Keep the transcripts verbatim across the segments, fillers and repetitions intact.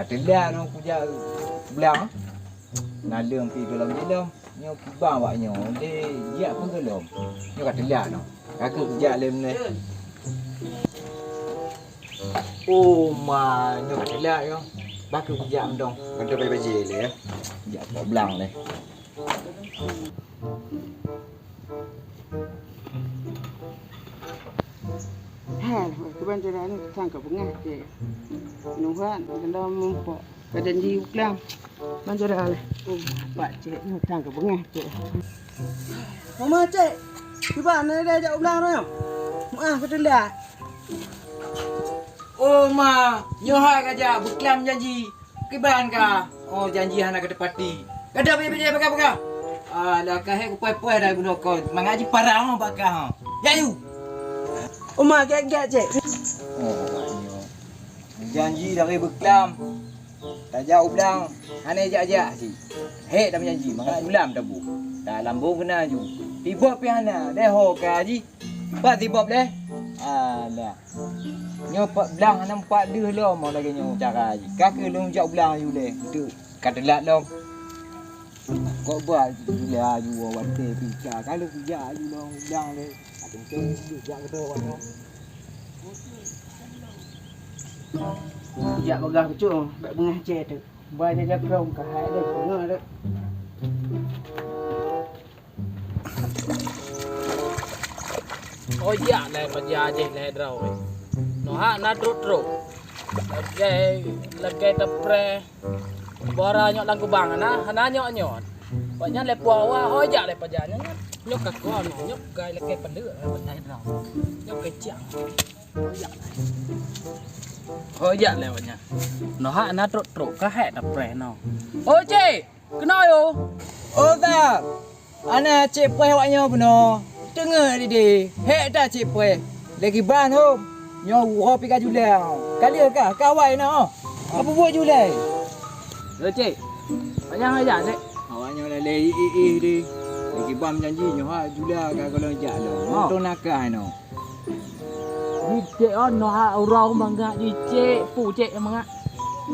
Ka teulat nyoe kujak blang. Naleueng pih gohlom jilom. Nyoe kiban awak nyoe lé jak peugohlom. Nyoe ka teulat nyoe. Ka keuh kujak lé meunoe. Oh ma, nyoe ka teulat nyoe. Bah keuh kujak mantong. Mantong bajée lé ya. Jak pok blang lé. Hai, kiban cara ni sang ka beungah cek. Nuhan dalam mumpok ka janji uklam. Ban cara leh. Oh, pak cek ni sang ka beungah cek. Mama cek, kiban ni dah jak ulang tu. Maaf ka teulat. Oh ma, nyoe hai ka jak beuklam janji. Kiban ka? Oh, janji hana ka teupati. Ka dap bajée peugah-peugah. Alah, ka hék kupoh-poh dari bunoe kon. Mangat jiparang oh bak kah. Ya yu. Uma gét-gét cek. Oh, awak nyoe. Janji dari beuklam. Tajak u blang, hana jak-jak cit. Hék tameujanji, mangat ulam tabu. Dalam bong keunan ju. Tibob pih hana, deh ho ka jih. Pat tibob lé. Alah. Nyoe pat blang hana pat deuh lom lagée nyoe cara jih. Ka keuh lôn jak blang aju lé. Teuk ka teulat lom. Kok ba aju lé aju watée pih ka. Ka lôn jak aju lom blang lé. Ka teuntée jak keudroe nyoe. Jak bagah kucong, bak beungah cé teuk. Ba jaja krong ka hai lé, beungah lé. Oh jak lé paja jih lé droe. Noh hak na trok-trok. Lagée, lagée tapreh. Bora nyok lam kubang na, hana nyok-nyok. Awak nyan lé puah wa, oh jak lé paja nyan. Nyok ka kon, nyok ka lagée peuleuk lé paja droe. Nyok ka ciang. Oh jak lé awak nyan. Noh hak na trok-trok ka hék tapreh noh. Oh cik! Keunoe yo. Oh ta, ana cek preh awak nyoe bunoe. Teungeut dideh, hék ta cek preh. Lé kiban hom. Nyoe uroe pih ka julai. Ka lheueh kah kawai na oh. Apa buet julai? Yo cek. Awak nyan jak cek. Awak nyoe lalée ih-ih deh. Lé kiban janji nyoe ha julai ka golom jak lom. Oh. Untung nakah inoe. Jicek oh noh hak uroe mangat jicek pu cek mangat.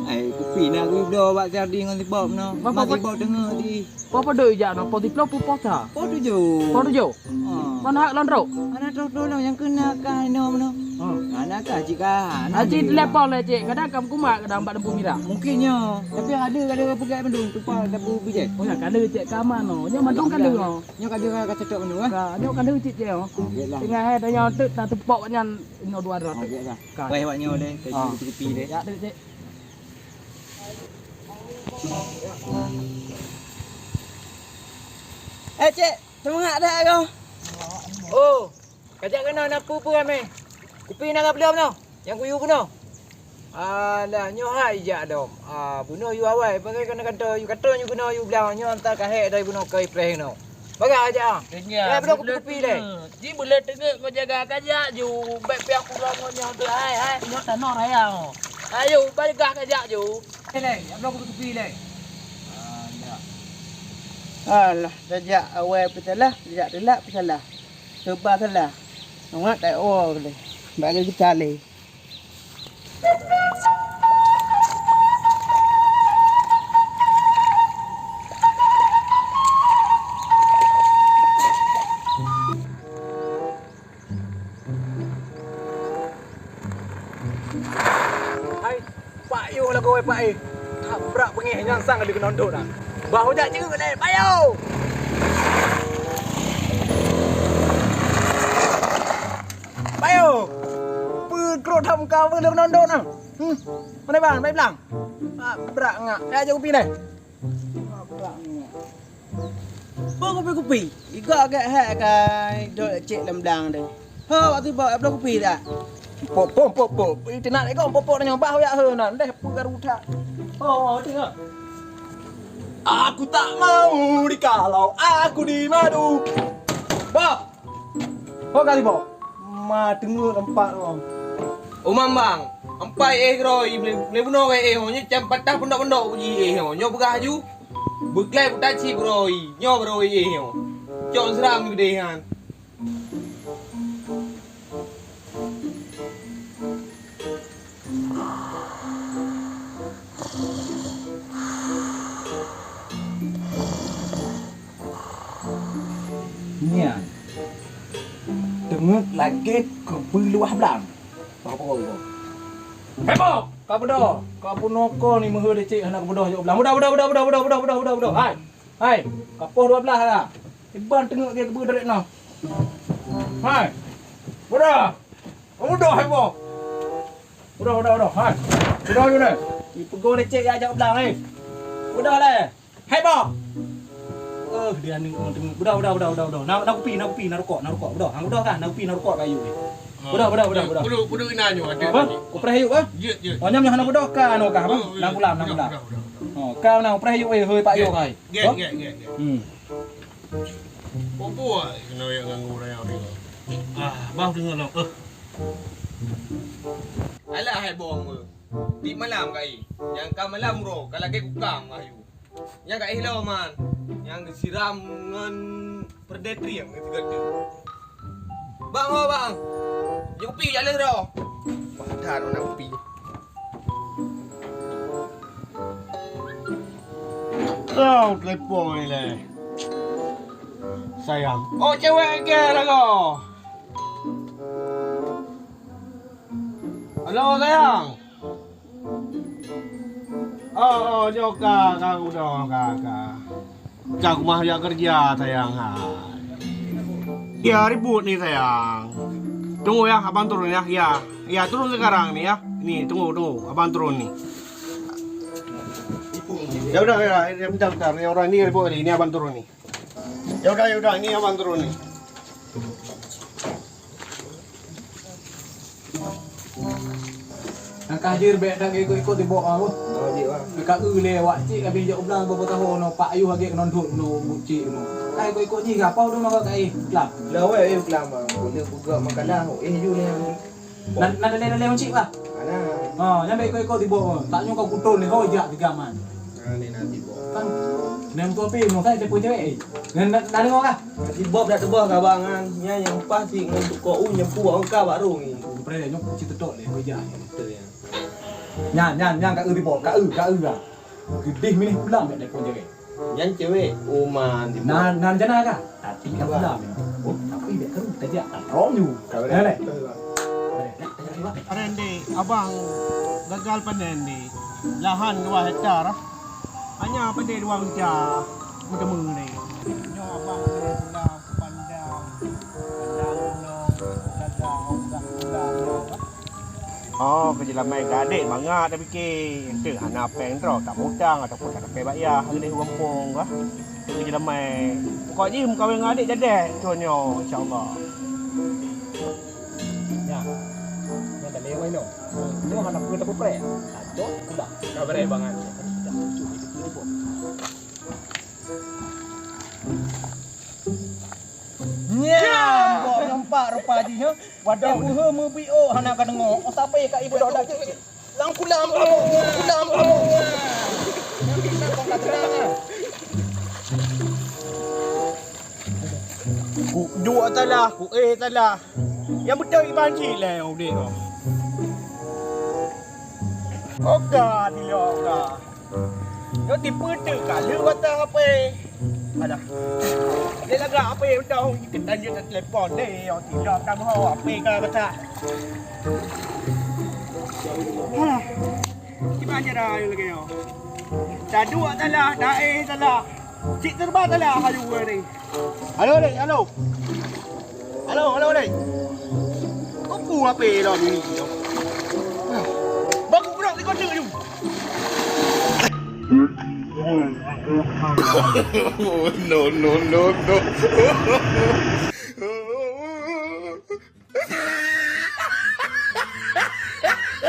Ai kupi na geubloe bak Sardi ngon Sibob noh. Bapa Sibob teungoh di. Bapa doi jak noh, po siploh pu posa. Po tujoh. Po tujoh. Ha. Mana hak londrok? Ana troh-troh nyang keuna kah inoe meunoe. Ha. Ana kah jika. Aji telepon lé cek, kadang kam kumat kadang bak lampu mirah. Mungkin nyo, tapi ada ada peugah mandum tupa lampu bijai. Oh ya, kada cek ka aman noh. Nyo mandum kada noh. Nyoe ka jeuet ka cocok nyoe, eh? Ka, nyoe ka leucit je, oh. Ah, biarlah. Tengah hai tanyoe teuk na teupok nyan inoe dua ratus. Ah, biarlah. Ka. Pai awak nyoe deh, ka jeuet kupi deh. Ya, teuk, cek. Eh, cek, semangat dah kau? Oh, kajak kena na pu-pu amé. Kupi na ka belum noh? Nyang kuyue bunoe. Alah, nyoe hai jak dom. Ah, bunoe yue awai, pakai kena kata yue kata yue kena yue blang nyoe anta ka hék dari bunoe keu ipreh inoe. Bagah jak ah. Hai bunoe kupi-kupi lé. Ji beuleueh teungeut ngon jaga kajak ju, bèk piah kurang ngon nyoe tu hai hai. Nyoe tanoh raya. Ayo, bagah kajak ju. Lé, ya bunoe kupi-kupi lé. Alah. Alah, tajak awai peusalah, tajak teulak peusalah. Seuba salah. Ngat tak oh lé. Bagi kita lé. Hai, Pak Yong lagoe wai Pak eh. Tabrak beungéh nyan sang di keunong dot dah. Bah ojak jeuet lé, Pak Yong. Bayo. Peukrot tham ka beu lôn nondon ah. Hmm. Mana bang, baik blang. Ah, brak ngak. Kaya jauh pi deh. Brak ngak. Pok kupi-kupi. Iga agak hak kai dok cek lam blang deh. Ho, waktu bawa blang kupi dah. Pok, pok, pok, pok. Itu nak ikut pok, pok nanya bah ya he nan deh peugaru tak. Oh, tengok. Aku tak mau dikalau aku di madu. Bah. Ho kali bok. Ma teungeut empat oh. Umam bang, empat eh roi boleh bunoe eh oh nyoe cam patah pondok-pondok uji eh oh nyoe peugah aju. Beuklai putak cit beroi, nyoe beroi eh oh. Cok seram gede han. Nyan. Teungeut lagèe keubeuluwah blang. Bah pukul tu. Hei, Boh! Ka beudôh! Ka bunoe ko ni meuheuh lecek hana keubeudôh jak blang. Beudôh, beudôh, beudôh. Hai! Hai! Ka poh dua blah dah. Iban teungeut lagèe keubeudôh direk noh. Hai! Beudôh! Beudôh, hei, Boh! Beudôh, beudôh, beudôh. Hai! Beudôh, beudôh. Ipeugo lecek jak blang, eh. Beudôh lé. Hai, Boh! Eh, dia ni, oh, tengok. Beudôh, beudôh, beudôh, beudôh, beudôh. Na, na kupi, na kupi, na rukok, na rukok. Beudôh, hang beudôh kah? Na kupi, na rukok bak ayue ni. Beudôh, beudôh, beudôh, beudôh, beudôh. Puduk, puduk inan nyoe ada. Apa? Kupreh ayue, apa? Jeuet, jeuet. Oh, nyan, nyan hana beudôh kah, anu kah, apa? Beudôh, beudôh, beudôh, beudôh. Oh, kah na kupreh ayue, eh, hoi, Pak Ayue, hai. Gèt, gèt, gèt, gèt. Hmm. Apa buat kena yang ganggu raya ni? Ah, bah dengar lah. Eh. Alah, hai Boh. Di malam ka i. Nyang ka malam uroe, ka lagèe kukang ayue. Nyang ka éh lom man. Nyang geusiram ngon peureudèe trieng ngon sigareut. Bang, ho, bang. Jok kupi jak lheueh droe. Wah, that na kupi. Kau telepon ni leh. Sayang. Oh, cewek ke lagu? Halo, sayang. Oh, oh, nyoe ka, ka, udah, ka, ka. Ka kumah jak keureuja, sayang, hai. Ya, ribut ni, sayang. Tunggu ya, abang turun ya. Ya, ya, turun sekarang ni ya. Ni, tunggu, tunggu, abang turun ni. Ya udah, ya, ya, bentar, bentar. Ya orang ni ribut tadi. Ini abang turun ni. Ya udah, ya udah, ini abang turun ni. Nyang ka jeuet bèk that ikot-ikot tibok ah, boh. Oh, jeuet, bang. Ka eu lé awak cit, habéh jak u blang beurapa tahun, no, Pak Ayuh lagèe keunong dot, no, bucik, no. Ka ikot-ikot jih, ka pau tu maka ka éh, klam. Lah, weh, éh, klam, bang. Boleh buka makalah, éh, ju lé. Nan, nan dalé-dalé cit, bah. Mana? Ha, nyan bèk ikot-ikot tibok, bang. Tak nyoe ka kutôn lé, ho, jak tiga man. Nah, ni nanti, Bob. Kan, nem tu api, nyoe kan telepon cewek, eh. Ngan, na, na deungö kah? Nanti Bob dak teuboh ka bang, kan. Nya nyang pas si ngon tukok u nyepu bak ongka bak rung ni. Preh nyoe cit teutôk lé, meja. Betul, ya. Nyan, nyan, nyan, ka eu di Bob, ka eu, ka eu, ka. Geudeh mineh pulang bak telepon cewek. Nyan cewek, oh, man, di Bob. Nan, nan jana kah? Tapi dah pulang. Oh, tapi bèk keuru tajak, tak terong ju. Ka boleh. Boleh. Boleh. Aren dek, abang gagal panen dek. Lahan dua hektar ah. Hanya panen dua meja. Meuteumé dek. Nyoe abang ada pulang pandang. Pandang gunong, pandang udah pulang. Oh, keu jeulamai keu adek mangat tapike. Ente hana péng droe, tak mutang ataupun tak tapé bayah, leubeh gampông kah? Keu jeulamai. Pokok jih meukawen ngon adek jadeh, contoh nyoe, insya Allah. Nya. Nyan dah lewat inoe. Nyoe hana peue tapeupréh. Aduh, udah. Ka beureh bangat. Nyan, bok nampak rupa jih, ha? Wadah buhe meubiôk hana ka deungö. Oh, sabe ka ibu dah dak. Lam kulam, kulam, kulam. Nyan bisa kong ka teunang, ha? Ku duek salah, ku éh salah. Nyang beutôi iban cit lé udép. Oga, tilok oga. Nyoe tipe teuk ka lheueh batang ape. Alah. Lé lagak ape udah kita lanjut telepon deh. Nyoe tidak kamu hawa ape ka baca. Alah. Kiban cara ayo lagèe nyoe. Taduek salah, taéh salah. Cit serba salah ayo ureueng ni. Halo, Dek, halo. Halo, halo, Dek. Apa apa dah ni? Bagus berat ni kau tengok ni. No, no, no, no.